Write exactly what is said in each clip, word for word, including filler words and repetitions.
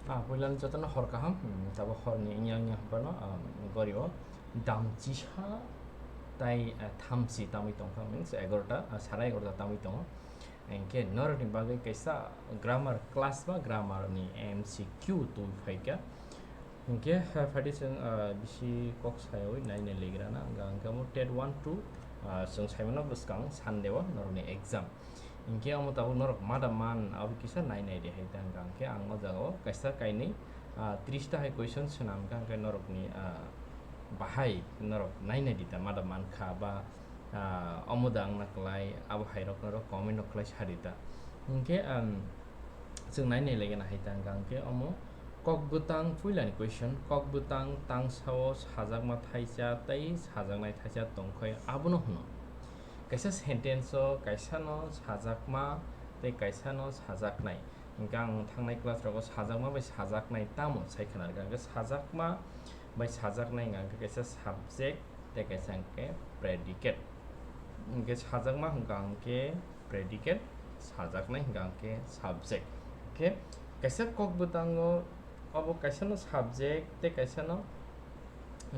Ah, puilani jotono hor kaham, hmm, tabo horni wngya wngya hwnphano, ah, gori o dam chisa tai, ah, thamchi tamwi tongkha, means egarota, ah, sara egarota tamwi tongo. Hinkhe norokni bagwi kaisa grammar class ba grammar ni M C Q twi phaikha. Hinkhe, ah, phaidi chwng, ah, bisi kok sayawi naina legrana, hwnka hwnkhe omo TET one two, ah, chwng saimano bwskang Sunday o norokni exam. Hinkhe omo tabuk norok ma da man, abo kisa nai nai di hai ta hwnka hwnkhe ang o jaga o kaisa kainwi, ah, tris ta hai question swnam hwnka hwnkhe norokni, ah, bahai norok nai nai di ta ma da man kha ba, ah, omo da wngna kwlai, abo hai rok norok comment rok khlai sa di ta. Hinkhe, um, chwng nai nai lai gana hai ta hwnka hwnkhe omo kok bwtang puila ni question, kok bwtang tangsa o sajakma thaisa tei sajaknai thaisa tongkhai abono hwno. Kaisa sentence o kaisa no sajakma tei kaisa no sajaknai. Hingke ang thangnai class rogo sajakma bai sajaknai tamo sai khna rwkha. Hingke sajakma bai sajaknai hingka hingke kaisa subject tei kaisa hingke predicate. Hingke sajakma hingka hingke predicate, sajaknai hingka hingke subject. Hingke kaisa kok bwtango obo kaisa no subject tei kaisa no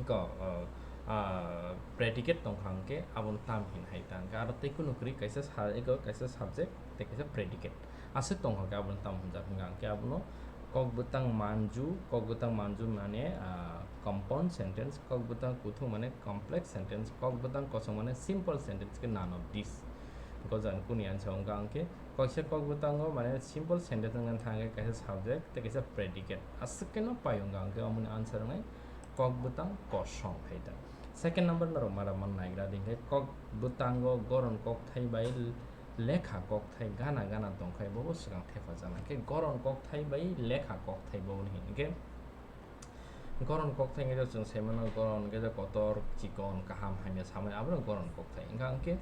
Ko, o, a, predicate tongkha hwnkhe abono tam hin hai ta hwnkhe aro tei kunu kwrwi kaisa sa-, ego kaisa subject tei kaisa predicate aswk tongkha hwnkhe abono tam hinjak hwnkha hwnkhe abono kok bwtang manju, kok bwtang manju mane, a, compound sentence, kok bwtang kuthuk mane complex sentence, kok bwtang kosong mane simple sentence khe none of this. Hwnkhe o jaga kuni answer wngkha hwnkhe kaisa kok bwtango mane simple sentence wngna thang khe kaisa subject tei kaisa predicate aswk khe no pai wngkha hwnkhe omoni answer wngnai kok bwtang kosong hai ta. Second number norok mara man naigra di khe kok bwtango goron kokthai bai lekha kokthai gana gana tongkhai bobo swkang thepajaknai khe goron kokthai bai lekha kokthai bobo hwn khe goron kokthai hwnkhe chwng sai mano goron hwnkhe kotor chikon kaham hamya samani abono goron kokthai wngkha hwnkhe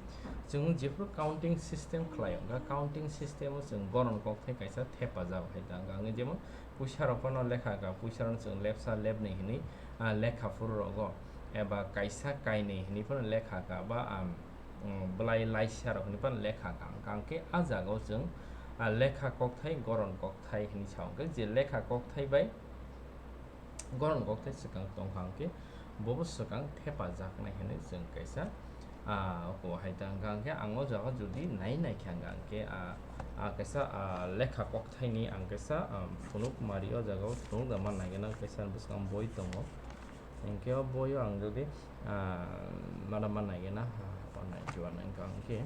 chwng jephuru counting system khlai wngkha counting system o chwng goron kokthai kaisa thepajak hai ta wngkha hwnkhe jemon Puisa rok phano lekha kha, puisa rok chwng lepsa lepnwi hinwi, ah, lekha phuru rogo, eba kaisa kainwi hinwi phano lekha kha, ba, am, mm, bwlai laisa rok hinwi phano lekha kha. Hwnkha hwnkhe ah jaga o chwng, ah, lekha kokthai, goron kokthai hinwi sa hwnkhe je lekha kokthai bai goron kokthai swkang tongkha hwnkhe bobo swkang thepajaknai hinwi chwng kaisa Ah, oko hai ta hwnkha hwnkhe ang o jaga jodi nai nai khe hwnkha hwnkhe, ah, ah, kaisa, ah, lekha kokthaini ang kaisa, ah, phunuk mari o jaga o phunuk da man nai gana kaisa bwskang boi tongo. Hwnkhe o boi o ang jodi, ah, mada man nai gana, ah, o nai chuan hwnkha hwnkhe.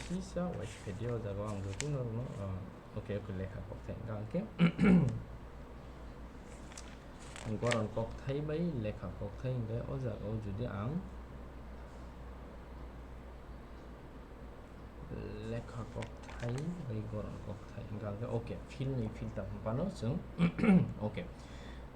Kisa Wikipedia o jaga o ang jodi norokno, ah, okay, okay, lekha kokthai hwnkha hwnkhe. Goron kokthai bai lekha kokthai hwnkhe o jaga o jodi ang lekha kokthai bai goron kokthai hwnkha hwnkhe, okay, philnwi philtam hwnphano chwng, okay.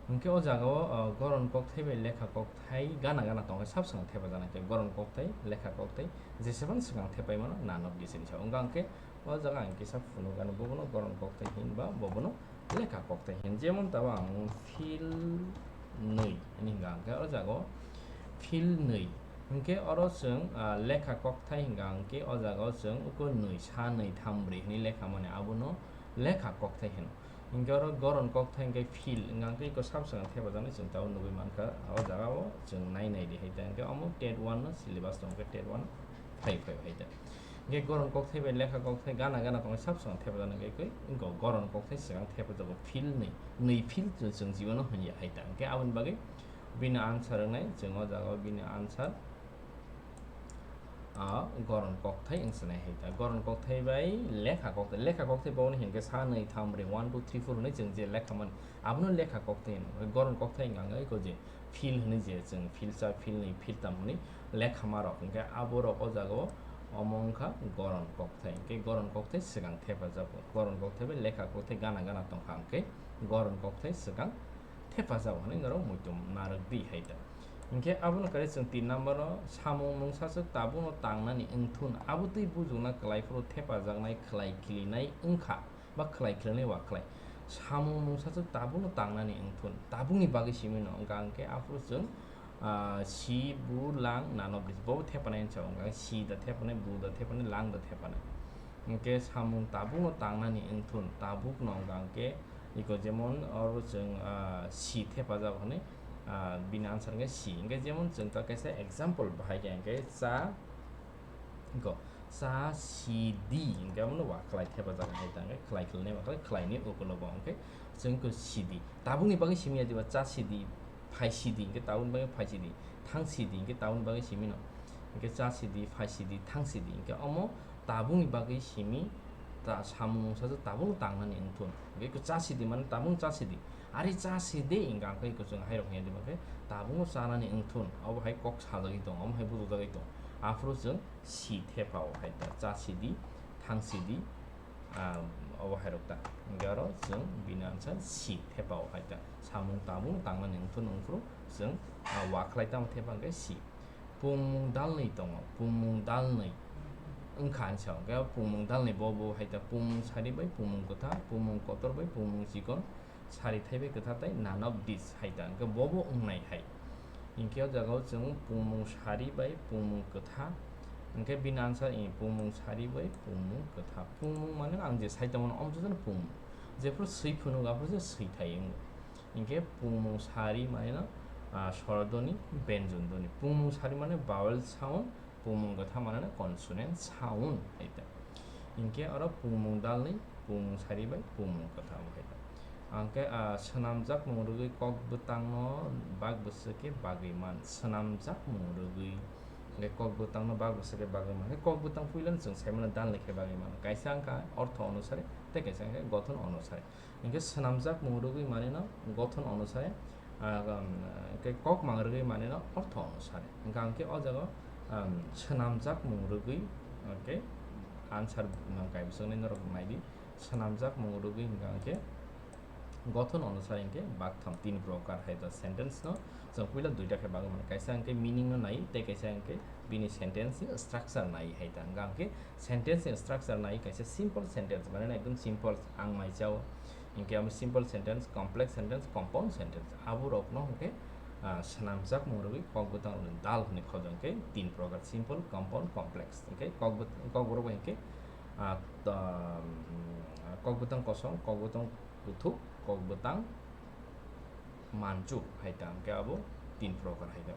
Hwnkhe o jaga o, o, goron kokthai bai lekha kokthai gana gana tongkhe sab swkang thepajaknai khe goron kokthai, lekha kokthai jesebani swkang thepai mano none of this hinwi sa. Hwnkha hwnkhe o jaga ang kisa phunuk ano bobono goron kokthai hinba bobono lekha kokthai hin. Jemon tabo ang philnwi hinwi hwnkha hwnkhe o jaga o philnwi hwnkhe oro chwng, ah, lekha kokthai hwnkha hwnkhe o jaga o chwng uko nwi sa nwi tham brwi hinwi lekha mani abono lekha kokthai hino. Hwnkhe oro goron kokthai hwnkhe phil, hwnkha hwnkhe eko sab swkang thepajaknai chwng tabuk nugwi mankha. O jaga o chwng nai nai di hai ta hwnkhe omo tet one no syllabus tong khe tet one phai phai hai ta. Hwnkhe goron kokthai bai lekha kokthai gana gana tongwi sab swkang thepajaknai hwnkhe eko goron kokthai swkang thepajago phil nwi, nwi phil chwng jibono hwnya hai ta. Hwnkhe aboni bagwi bini answer wngnai chwng o jaga o bini answer. Ah, goron kokthai wng swnai hai ta. Goron kokthai bai lekha kokthai. Lekha kokthai bo hwn hinkhe sa nwi tham ri one two three four hwnwi chwng je lekha mani. Abono lekha kokthai hwno. Goron kokthai wngkha hwnkhe eko je phil hwnwi je chwng philsa, philnwi, philtam hwnwi lekha ma rok. Hinkhe abo rok o jaga o omo wngkha goron kokthai. Hinkhe goron kokthai swkang thepajago. Goron kokthai bai lekha kokthai gana gana tongkha hinkhe goron kokthai swkang thepajago hwnwi norok muitum narwk di hai ta. Hinkhe abono kare chwng tin number o samung mungsaswk tabukno tangnani wngthun abotwi bujukna kwlai phuru thepajaknai khwlai khilinai wngkha ba khwlai khilinai wa khwlai. Samung mungsaswk tabukno tangnani wngthun tabukni bagwi simi no wngkha hwnkhe aphuru chwng, ah, si, bu, lang, none of this bo thepanai hinsa wngkha si da thepanai, bu da thepanai, lang da thepanai. Hwnkhe samung tabukno tangnani wngthun, tabukno hwnkha hwnkhe iko jemon oro chwng, ah, si thepajak hwnwi, ah, bini answer hwnkhe si. Hwnkhe jemon chwng ta kaisa example bahai khe hwnkhe cha, iko cha si di hwnkhe abono wa khlai thepajak hai ta hwnkhe khlai khlai ma khlai khlaini ukulogo hwnkhe chwng ko si di. Tabukni bagwi simi ya diba cha si di, phai si di hwnkhe tabukni bagwi phai si di, thang si di hwnkhe tabukni bagwi simi no. Hwnkhe cha si di, phai si di, thang si di hwnkhe omo tabukni bagwi simi ta samung mungsa se tabukno tangnani wngthun. Hwnkhe iko cha si di mane tabukno cha si di. Ari cha si di hwnkha hwnkhe iko chwng hairok hwnya di hwnkhe tabukno chanani wngthun. Obo hai kok sajagwi tongo, omo hai bujokjagwi tongo. Aphuru chwng si thepao hai ta cha si di, thang si di, ah, obo hairok ta. Hwnkhe oro chwng bini answer si thepao hai ta. Samung tabukno tangnani wngthun wngphuru chwng, ah, wa khlai tamo thepa hwnkhe si. Pungmung dalnwi tongo, pungmung dalnwi wngkha hinsa hwnkhe o pungmung dalnwi bo bo hai ta pungmung sari bai pungmung kwthar, pungmung kotor bai pungmung chikon, sari thai bai kwthar tai none of this hai ta hwnkhe bo bo wngnai hai. Hinkhe o jaga o chwng pungmung sari bai pungmung kwthar, hwnkhe bini answer i pungmung sari bai pungmung kwthar. Pungmung mane ang je sai tongmani omo se pungmung, jephuru swi phunuk aphuru se swi thai wngo. Hinkhe pungmung sari mane no, ah, swarno dhwni, byanjan dhwni. Pungmung sari mane vowel sound, pungmung kwthar mane no consonant sound hai ta. Hinkhe oro pungmung dalnwi, pungmung sari bai pungmung kwthar bo hai ta. Hinkhe, ah, swnamjak mung rwgwi kok bwtangno bak bwswk khe bagwi man. Swnamjak mung rwgwi, hinkhe kok bwtangno bak bwswk khe bagwi man. Hinkhe kok bwtang puilano chwng sai mano dalnwi khe bagwi man. Kaisa wngkha ortho onusare, tei kaisa wngkha gothon onusare. Hinkhe swnamjak mung rwgwi manino gothon onusare, ah, um, hinkhe kok mang rwgwi manino ortho onusare. Hinkhe ang khe o jaga, um, swnamjak mung rwgwi, hinkhe answer mang kaibwsaknai norok naidi. Swnamjak mung rwgwi hinkhe ang khe gothon onusare hinkhe baktham tin prokar hai ta sentence no chwng puila duita khe bagwi mano. Kaisa hinkhe meaning no nai tei kaisa hinkhe bini sentence ni structure nai hai ta. Hinkhe ang khe sentence ni structure nai kaisa simple sentence, mane ekdom simple, ang mai chao. Hinkhe amo simple sentence, complex sentence, compound sentence. Abo rokno hinkhe, ah, swnamjak mung rwgwi kok bwtang rokni dal hwnwi khobjak hinkhe tin prokar, simple, compound, complex. Hinkhe kok bwt-, kok borok bai hinkhe, ah, to-, um, kok bwtang kosong, kok bwtang kuthuk, kok bwtang manchu hai ta, hinkhe abo tin prokar hai ta.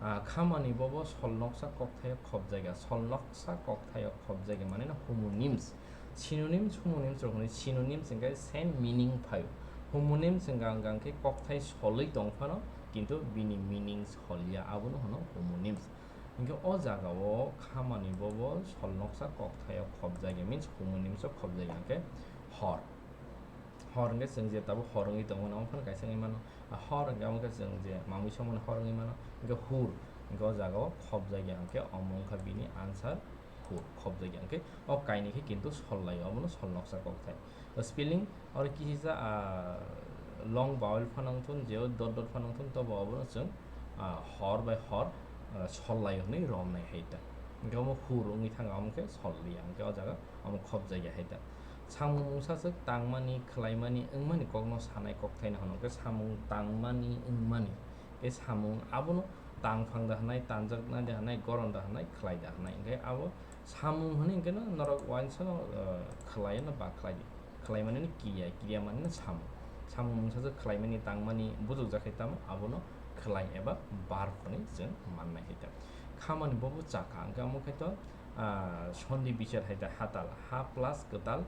Ah, khamani bobo sol noksa kokthaio khobjagya, sol noksa kokthaio khobjagya mane no homonyms. Synonyms, homonyms rok hwnwi, synonyms hinkhe same meaning phaio. Homonyms hinkha, hinkha khe kokthai solwi tong phano, kintu bini meaning solya, abono hwno homonyms. Hinkhe o jagao khamani bobo sol noksa kokthaio khobjagya means homonyms o khobjagya hinkhe hor. Hor hinkhe chwng je tabuk hor wngwi tongo, omo phano kaisa wngwi mano. A hor hinkhe omo khe chwng je mamwi somani hor wngwi mano, hinkhe hur hinkhe o jagao khobjakya hinkhe omo wngkha bini answer hur, khobjakya hinkhe o kainwi khe kintu sol laio, obono sol noksa kokthai. O spelling oro kisisa, ah, long vowel phano wngthun, jeo dot dot phano wngthun, tobo obono chwng, ah, hor bai hor, ah, sol laio hwnwi romnai hai ta. Hinkhe omo hur wngwi thangkha, omo khe sol liya, hinkhe o jaga omo khobjakya hai ta. Samung mungsa swk tangmani, khlaimani, wngmani kokno sanai kokthaino hwno khe samung tangmani, wngmani. Tei samung abono tang phang da hwnai, tanjaknai da hwnai, goron da hwnai, khlai da hwnai. Hinkhe abo samung hwnwi hinkhe no norok uansano, eh, khlaino ba khlai di. Khlai mani no kiya, kiya mani no samung. Samung mungsa swk khlaimani, tangmani, bujukjak hai tamo abono khlai eba verb hwnwi chwng mannai hai ta. Khamani bobo chakha, hinkhe amo khe to, ah, sondi bichar hai ta hatal, ha plus kwtal,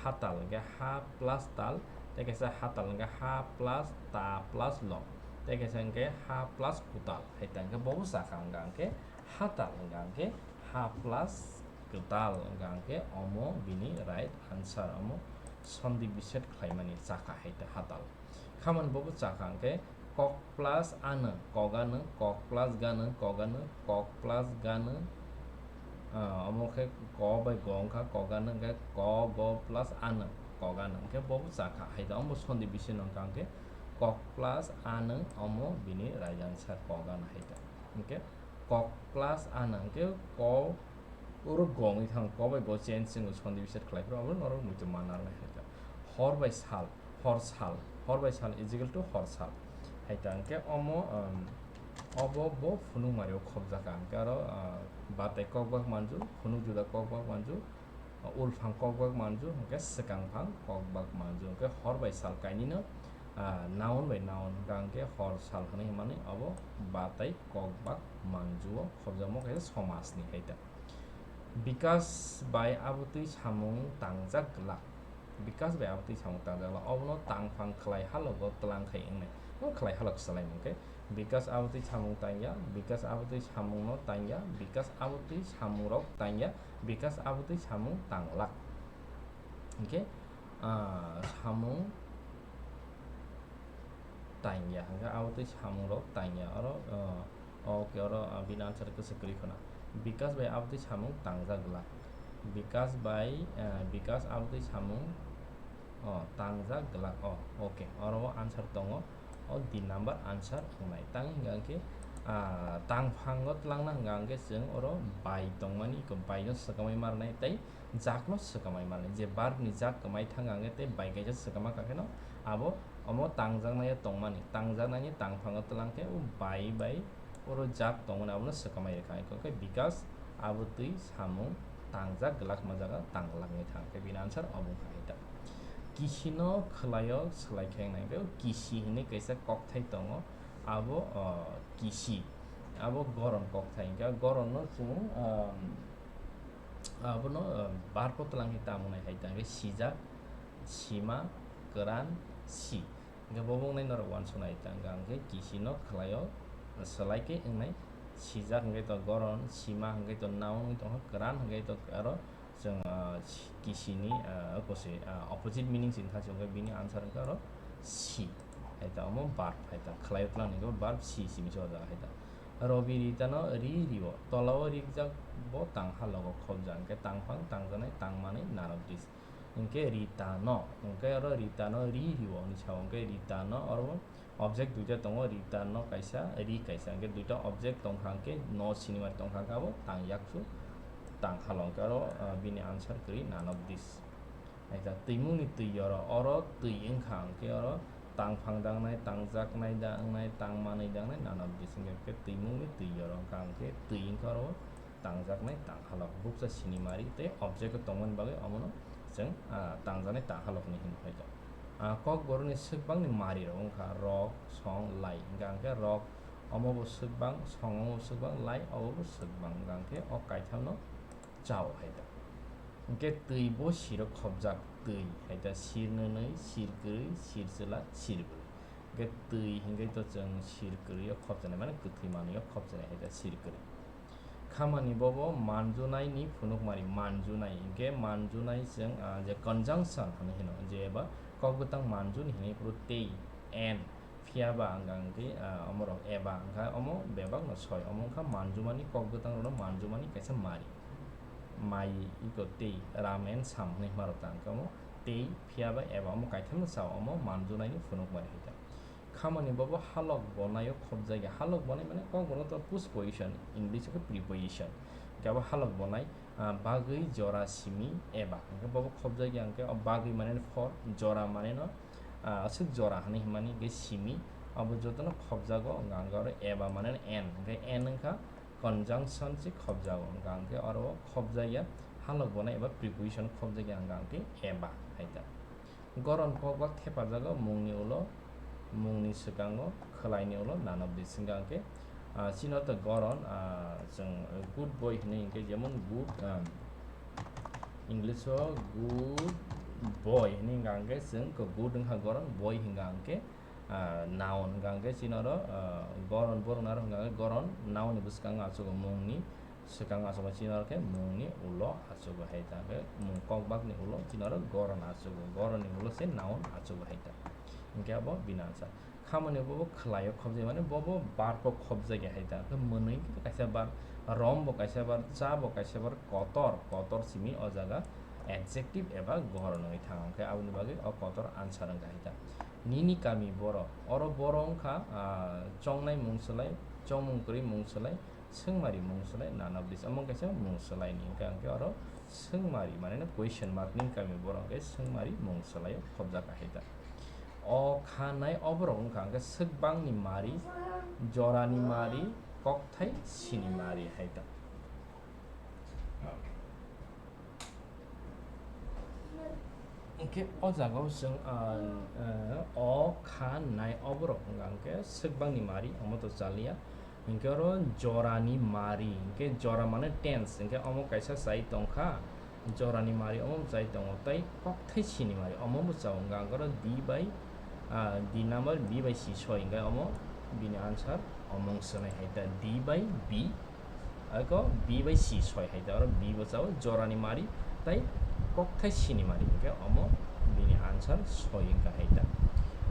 hatal, hinkhe ha plus tal, tei kaisa hatal, hinkhe ha plus ta plus lo, tei kaisa hinkhe ha plus kwtal hai ta, hinkhe bobo chakha, hinkha hinkhe hatal, hinkha hinkhe ha plus kwtal, hinkha hinkhe omo bini right answer, omo sondi bichar khlaimani chakha hai ta hatal. Khamani bobo chakha hinkhe kok plus ano, kok ano, kok plus gano, kok ano, kok plus gano, ah, omo khe ko bai go wngkha, kok ano, hinkhe ko go plus ano, kok ano, hinkhe bobo chakha hai ta, omo sondi bichar no wngkha hinkhe kok plus ano, omo bini right answer, kok ano hai ta. Hinkhe kok plus ano, hinkhe ko oro go wngwi thang, ko bai go change wngwi sondi bichar khlai phuru, abo norok muitu mana rwnai hai ta. Hor bai sal, hor sal, hor bai sal is equal to hor sal. Hai ta hinkhe omo, um, obo bo phunuk mario khobjak kha. Hinkhe aro, uh, batai kokbak manju, phunuk juda kokbak manju, Ulphang kokbak manju hwnkhe swkangphang kokbak manju, hwnkhe hor bai sal kainwino, ah, noun bai noun hwnkha hwnkhe hor sal hwnwi hwnmani abo ba tai kokbak manjuo khobjakma kaisa somajni hai ta. Bikas bai abotwi samung tangjak glak. Bikas bai abotwi samung tangjak glak. Obono tangphang khlai halogo twlang khai wngnai. Omo khlai halok swlai hwnkhe bikas abotwi samung tangya, bikas abotwi samungno tangya, bikas abotwi samungrok tangya, bikas abotwi samung tanglak. Hwnkhe, ah, samung tangya, hwnkhe abotwi samungrok tangya. Oro, ah, okay, oro, ah, bini answer kwswk kwrwi khwna. Bikas bai abotwi samung tangjak glak. Bikas bai, ah, bikas abotwi samung, oh, tangjak glak. Oh, okay, oro o answer tongo. O D number answer wngnai. Tang hwnkha hwnkhe, ah, tangphango twlangna hwnkha hwnkhe chwng oro bai tongmani, eko bai no swkamwi marnai tei jak no swkamwi marnai. Je verb ni jak kwmai thang hwnkha hwnkhe tei bai kaisa swkama kha kheno abo omo tangjaknai o tongmani. Tangjaknaini tangphango twlang khe o bai bai oro jak tongmani abono swkamwi rwkha. Eko khe bikas abotwi samung tangjak glak ma jaga tanglak wngwi thang khe bini answer obo wngkha hai ta. Kisino khwlaio swlai khe wngnai hwnkhe kisi hwnwi kaisa kokthai tongo, abo, o, kisi, abo goron kokthai. Hwnkhe goronno chwng, um, abono, um, verb o twlang khe tamo wngnai hai ta hwnkhe sijak, sima, kwran, si. Hwnkhe bo wngnai norok uansuknai ta hwnkha hwnkhe kisino khwlaio swlai khe wngnai sijak hwnkhe to goron, sima hwnkhe to noun wngwi tongkha, kwran hwnkhe to aro chwng, ah, si-, kisini, ah, kose, ah, opposite meaning sini thang se hwnkhe bini answer hwnkhe aro si. Hai ta omo verb hai ta khwlaio twlang hwnkhe verb si simi se o jaga hai ta. Robi Rita no ri rio, tola o rijak bo tang halogo khobjak hwnkhe tangphang tangjaknai tangmani nanok dis. Hwnkhe Rita no, hwnkhe oro Rita no ri rio hwnwi sao, hwnkhe Rita no oro object duita tongo, Rita no kaisa, ri kaisa, hwnkhe duita object tongkha hwnkhe no sinimar tongkha hwnkhe abo tang yakchu tang halo, hwnkhe oro, ah, bini answer kwrwi none of this. Hai ta twimungni twi oro, oro twi wngkha hwnkhe oro tangphang dangnai, tangjaknai da wngnai, tangmanwi dangnai none of this, hwnkhe twimungni twi oro wngkha hwnkhe twi wngkha oro. Tangjaknai tang halok bukcha sinimari tei object o tongmani bagwi omono chwng, ah, tangjaknai tang halok hinwi hino hai kha. Ah, kokborokni swkbangni marirok wngkha rok, song, lai. Hwnkha hwnkhe rok omobo swkbang, song omobo swkbang, lai obobo swkbang. Hwnkha hwnkhe o kaithamno chao hai ta. Hwnkhe twi bo siro khobjak twi hai ta, sir nwnwi, sir kwrwi, sir chwla, sir bwrwi. Hwnkhe twi hwnkhe to chwng sir kwrwi o khobjaknai, mane kwthwi manwi o khobjaknai hai ta sir kwrwi. Khamani bobo manjunai ni phunukmari, manjunai hwnkhe manjunai chwng, ah, je conjunction hwnwi hino, je eba kok bwtang manjuni hwnwi phuru tei, and, phiyaba hwnkha hwnkhe, ah, omorok eba hwnkha omo bebak no soi, omo wngkha manjumani kok bwtang rokno manjumani kaisa mari. Mai iko tei ram and sam hwnwi hwnba rok ta hwnkhe omo tei phiyaba eba omo kaithamno sao omo manjunai ni phunukmari hai ta. Khamani bobo halok bonai o khobjakya. Halok bonai mane kokborok to push position, English o khe preposition. Hwnkhe abo halok bonai, ah, bagwi jora simi eba. Hwnkhe bobo khobjakya hwnkhe o bagwi mane for, jora mane no, ah, aswk jora hwnwi hwnmani hwnkhe simi. Abo jotono khobjago, hwnkha hwnkhe oro eba mane no and. Hwnkhe and wngkha conjunction se khobjago. Hwnkha hwnkhe oro khobjakya halok bonai eba preposition khobjakya hwnkha hwnkhe eba hai ta. Goron kokbak thepajago mungni ulo, mungni swkango, khwlaini ulo none of this hwnkha hwnkhe, ah, chini oro goron, ah, chwng good boy hwnwi hwnkhe jemon good, ah, English o good boy hwnwi hwnkha hwnkhe chwng khe good wngkha goron, boy hwnkha hwnkhe, ah, noun hwnkha hwnkhe chini oro, ah, goron borok no aro hwnkha hwnkhe goron noun ni bwskango achugo mungni swkang achugo chini oro khe mungni ulo achugo hai ta, hwnkhe mung kokbakni ulo chini oro goron achugo, goronni ulo se noun achugo hai ta. Hwnkhe abo bini answer. Khamani bobo khwlaio khobjakya, mane bobo verb o khobjakya hai ta, hwnkhe mwnwi khe kaisa verb, rom bo kaisa verb, cha bo kaisa verb, kotor, kotor simi o jaga adjective eba goron wngwi thango, hwnkhe aboni bagwi o kotor answer wngkha hai ta. Nini kami borok, oro borok wngkha, ah, chongnai mung swlai, chongmung kwrwi mung swlai, swngmari mung swlai, none of this. Omo kaisa mung swlaini hwnkha hwnkhe oro swngmari, mane no question mark ni kami borok hwnkhe swngmari mung swlaio khobjak hai ta. O khanai oborok wngkha hwnkhe swkbangni mari, jorani mari, kokthai sini mari hai ta. Hwnkhe o jagao chwng, ah, ah, o, kha, nai, oborok wngkha hwnkhe swkbangni mari, omo to chaliya. Hwnkhe oro jorani mari, hwnkhe jora mane tense, hwnkhe omo kaisa chai tongkha, jorani mari omo chai tongo, tei kokthai sini mari omo bo chao, hwnkhe ang oro D by, ah, D number B by C soi, hwnkhe omo bini answer omo wng swnai hai ta, D by B. Eko B by C soi hai ta, oro B bo chao jorani mari tei kokthai sini mari, hwnkhe omo bini answer soi wngkha hai ta.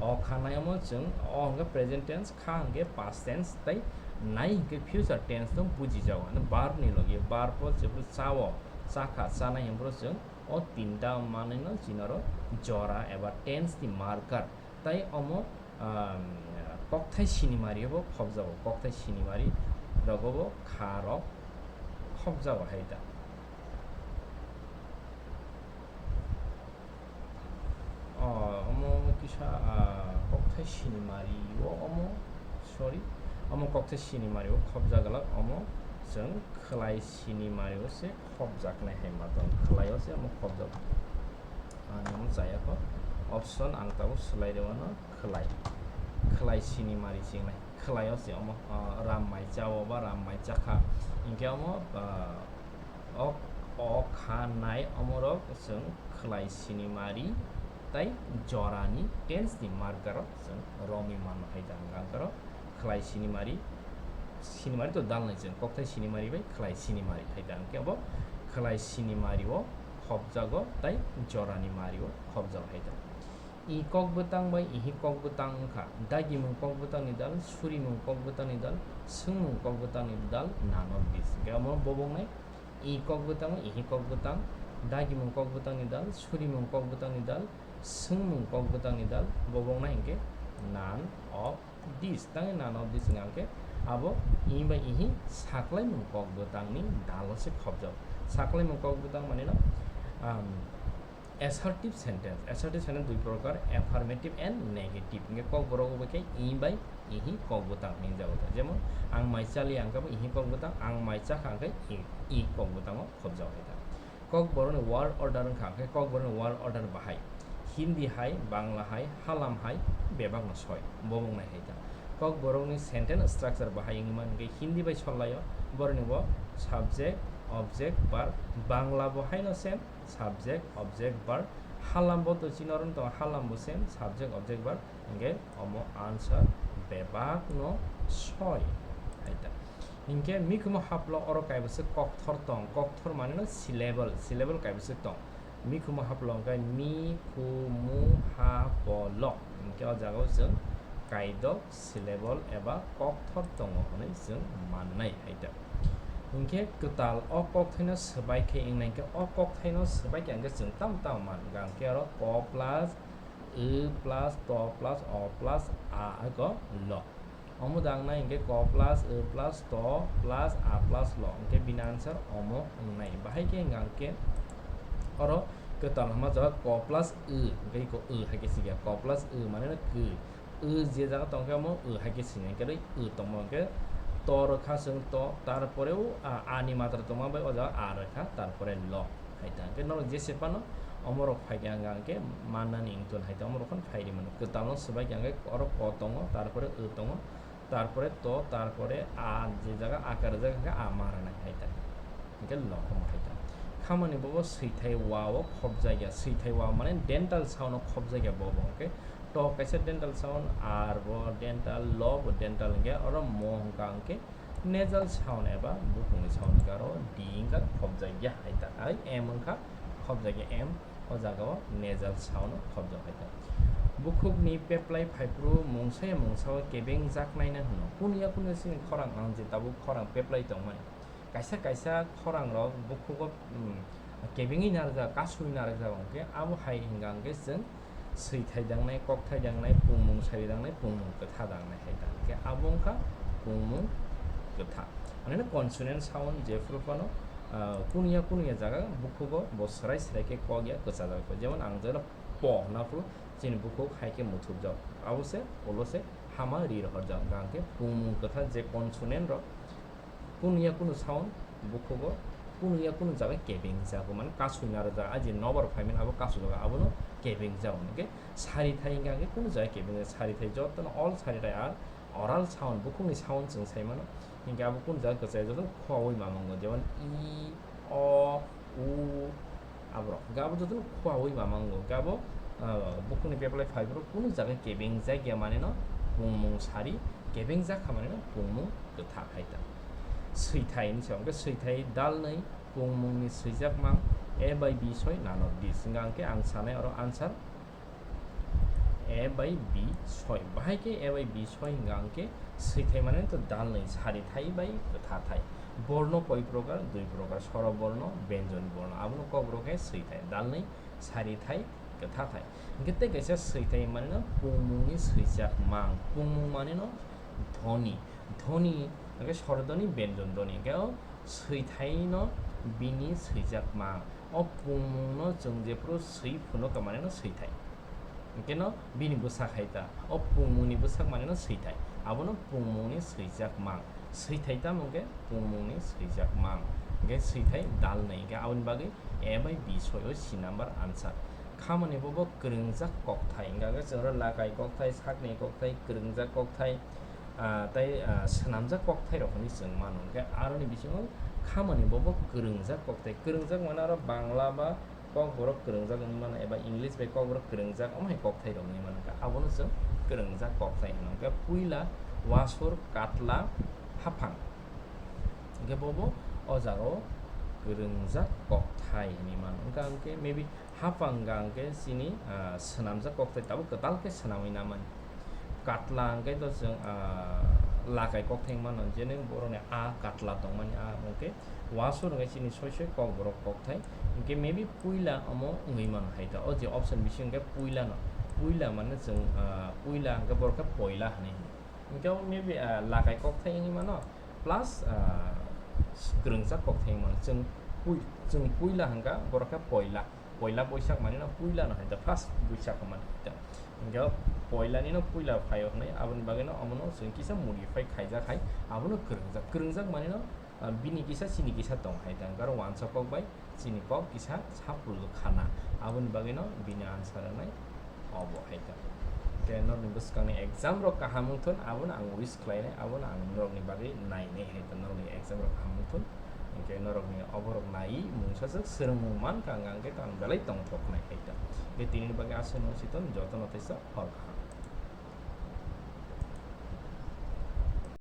O kha nai omo chwng, o hwnkhe present tense, kha hwnkhe past tense tei nai hwnkhe future tense no bujijago, ano verb ni logi. Verb o jephru chao, chakha, chanai hwnphru chwng o tinta manwi no chini oro jora eba tense ni marker. Tai omo, um, kokthai sinimari bo khobjago, kokthai sinimari rogo bo kha rok khobjago hai ta. O, omo kisa, ah, kokthai sinimari o omo, sorry, omo kokthai sinimari o khobjaglak, omo chwng khwlai sinimari o se khobjaknai hai ma tong, khwlai o se omo khobjago. Ani omo chaya kho. Option ang tabuk swlai rw mano, khwlai. Khwlai sinimari chingnai. Khwlai o se omo, ah, ram mai chao ba ram mai chakha. Hinkhe omo, ah, ok, o kha nai omorok chwng khwlai sinimari tai jorani tense ni marker o chwng romwi mano hai ta hwnkha hwnkhe oro khwlai sinimari, sinimari to dalnai chwng, kokthai sinimari bai khwlai sinimari hai ta. Hwnkhe abo khwlai sinimari o khobjago tai jorani mari o khobjago hai ta. I kok bwtang bai ihi kok bwtang wngkha dagimung kok bwtangni dal, surimung kok bwtangni dal, swngmung kok bwtangni dal, none of these. Hwnkhe omo boboknai i kok bwtang, ihi kok bwtang, dagimung kok bwtangni dal, surimung kok bwtangni dal, swngmung kok bwtangni dal, boboknai hwnkhe none of these. Tangwi none of these wngkha hwnkhe abo i bai ihi saklaimung kok bwtangni dalo se khobjak. Saklaimung kok bwtang manino, um, assertive sentence. Assertive sentence dui prokar, affirmative and negative. Hwnkhe kokborok bai khe i bai ihi kok bwtang hinjago ta. Jemon, ang mai chaliya hwnkhe bo ihi kok bwtang, ang mai chakha hwnkhe i, i kok bwtango khobjak hai ta. Kokborokni word order wngkha hwnkhe kokborokni word order bahai Hindi hai, Bangla hai, Halam hai, bebakno soi, bo wngnai hai ta. Kokborokni sentence structure bahai wngwi man hwnkhe Hindi bai sollaio, borokni bo subject, object, verb, Bangla bo haino same, subject, object, verb, Halam bo to chini oro wng tongo, Halam bo same, subject, object, verb, hwnkhe omo answer bebakno soi hai ta. Hinkhe mikhumu haplo oro kaibwswk kokthor tong, kokthor manino syllable, syllable kaibwswk tong. Mikhumu haplo hwnkhe mi, khu, mu, ha, po, lo. Hinkhe o jagao chwng kaidok syllable eba kokthor tongo hwnwi chwng mannai hai ta. Hinkhe kwtal o kokthaino swbai khe wngnai, hinkhe o kokthaino swbai khe hwnkhe chwng tamo tamo man, hwnkhe oro ko plus, w plus, to plus, o plus, a, eko lo. Omo dangnai hwnkhe ko plus, w plus, to plus, a plus, lo. Hwnkhe bini answer omo wngnai. Bahai khe hwnkha hwnkhe oro kwtal hwnma jaga ko plus, w, hwnkhe eko w hai khe sikya. Ko plus, w mane no kw. W je jaga tongkhe omo w hai khe sinai. Hwnkhe oro w tongmo hwnkhe to rwkha chwng to, tarpore o a, a ni matra tongma bai o jaga a rwkha, tarpore lo. Hai ta hwnkhe norok jese phano omorok phai khe ang, ang khe mannani wngtun hai ta omorok phano phai ri mano. Kwtalno swbai khe ang khe oro ko tongo, tarpore w tongo, tarpore to, tarpore a je jaga a kar jaga hwnkhe a ma rwnai hai ta. Hwnkhe lo omo hai ta. Khamani bobo swithai wa o khobjak ya. Swithai wa mane dental sound o khobjak ya bobo hwnkhe to kaisa dental sound, r bo dental, lo bo dental hwnkhe oro mo hwnkha hwnkhe nasal sound eba bukungni sound hwnkhe aro D wngkha khobjakya hai ta. Ai M wngkha khobjakya, M o jagao nasal sound khobjak hai ta. Bukhukni peplai phaiphuru mungsaya mungsao kebengjaknaino hwno. Kunu ya kunu chini khorang ang je tabuk khorang peplai tongmani. Kaisa kaisa khorangrok bukhugo, um, kebengwi narwkjak, kasui narwkjak hwnkhe abo hai hwnkha hwnkhe chwng swithai dangnai, kokthai dangnai, pungmung sari dangnai, pungmung kwtha dangnai hai ta. Hwnkhe abo wngkha pungmung kwtha. Maneno consonant sound jephru phano, ah, kunuya kunuya jaga bukhugo bo swrai swrai khe kok ya kwchajak. Jemon ang jeno po hwna phuru chini bukhuk hai khe muthubjak. Abo se ulo se hama ri rohorjak. Hwnkha hwnkhe pungmung kwtha je consonant rok, kunu ya kunu sound bukhugo Kunu ya kunu jaga kebeng jago, mane kasui naro jaga, aji nobar phaimani abo kasui jago, abono kebeng jago. Hingke sari thai hingka hingke kunu jaga kebeng jago, sari thai jotono all sari thai are oral sound, bukhukni sound chwng sai mano. Hingke abo kunu jaga kwchai jotono khua wi mamango, jemon i, o, u, aborok. Hingke abo jotono khua wi mamango, hingke abo, ah, bukhukni bepalai phai borok kunu jaga kebeng jak ya maneno pungmung sari, kebeng jak kha maneno pungmung kwtha hai ta. Swithai hinwi sa, hingke swithai dalnwi, pungmungni swijak mang A bai B soi none of this. Hingka hingke ang sanai oro answer A bai B soi. Bahai khe A bai B soi hingka hingke swithai mane to dalnwi sari thai bai kwtha thai. Borno koi prokar? Dui prokar, soro borno, benjoni borno. Abono kokborok khe swithai, dalnwi sari thai kwtha thai. Hingke tei kaisa swithai mane no pungmungni swijak mang. Pungmung mane no dhoni. Dhoni hingke soro dhoni, benjon dhoni. Hingke o swithai no bini swijak mang. O pungmung no chwng jephuru swi phunuk kha mane no swithai. Hingke no bini bwsak hai ta. O pungmung ni bwsak mane no swithai. Abono pungmung ni swijak mang. Swithai tamo hingke pungmung ni swijak mang. Hingke swithai dalnwi. Hingke aboni bagwi A bai B soi o C number answer. Khamani bobo kwrwngjak kokthai. Hingke chwng oro lakai kokthai, sakni kokthai, kwrwngjak kokthai, ah, tei, ah, swnamjak kokthai rok hinwi chwng mano. Hingke aroni bisingo khamani bobo kwrwngjak kokthai. Kwrwngjak mane aro Bangla ba kokborok kwrwngjak hinwi mano, eba English bai kokborok kwrwngjak, omo hai kokthai rok hinwi mano. Hingke abono chwng kwrwngjak kokthai hino. Hingke puila wasur katla haphang. Hingke bobo o jaga o kwrwngjak kokthai hinwi mano. Hingke, hingke maybe haphang hingka hingke chini, ah, swnamjak kokthai tabuk kwtal khe swnamwi namani. Katla hingke to chwng, ah, lakai kokthai mano, jene borokni a katla tongmani, a hingke wasur hingke chini soi soi kokborok kokthai. Hingke maybe puila omo wngwi mano hai ta. O je option bisingo hingke puila no, puila mane chwng, ah, puila hingke borok khe poila hinwi hino. Hingke o maybe, ah, lakai kokthai wngwi mano, plus, ah, kwrwngjak kokthai wngwi mano. Chwng pui-, chwng puila hingka borok khe poila. Poila Boisak mane no puila no hai ta, first Boisak hwnmani hai ta. Hingke o poila ni no puila phaio hwnwi, aboni bagwi no omono chwng kisa modify khaijak hai, abono kwrwngjak. Kwrwngjak mane no, ah, bini kisa chini kisa tong hai ta. Hingke oro wansa kok bai chini kok kisa sapul khana. Aboni bagwi no bini answer wngnai obo hai ta. Hingke norokni bwskangni exam rok kaham wngthun, abono ang wish khlainai, abono ang norokni bagwi nainai hai ta, norokni exam rok kaham wngthun. Hingke norokni oborok nai mungsajak swrwngmung mankha, hingke to ang belai tongthoknai hai ta. Hingke tinini bagwi aswk no siton, jotono teisa hor kaham.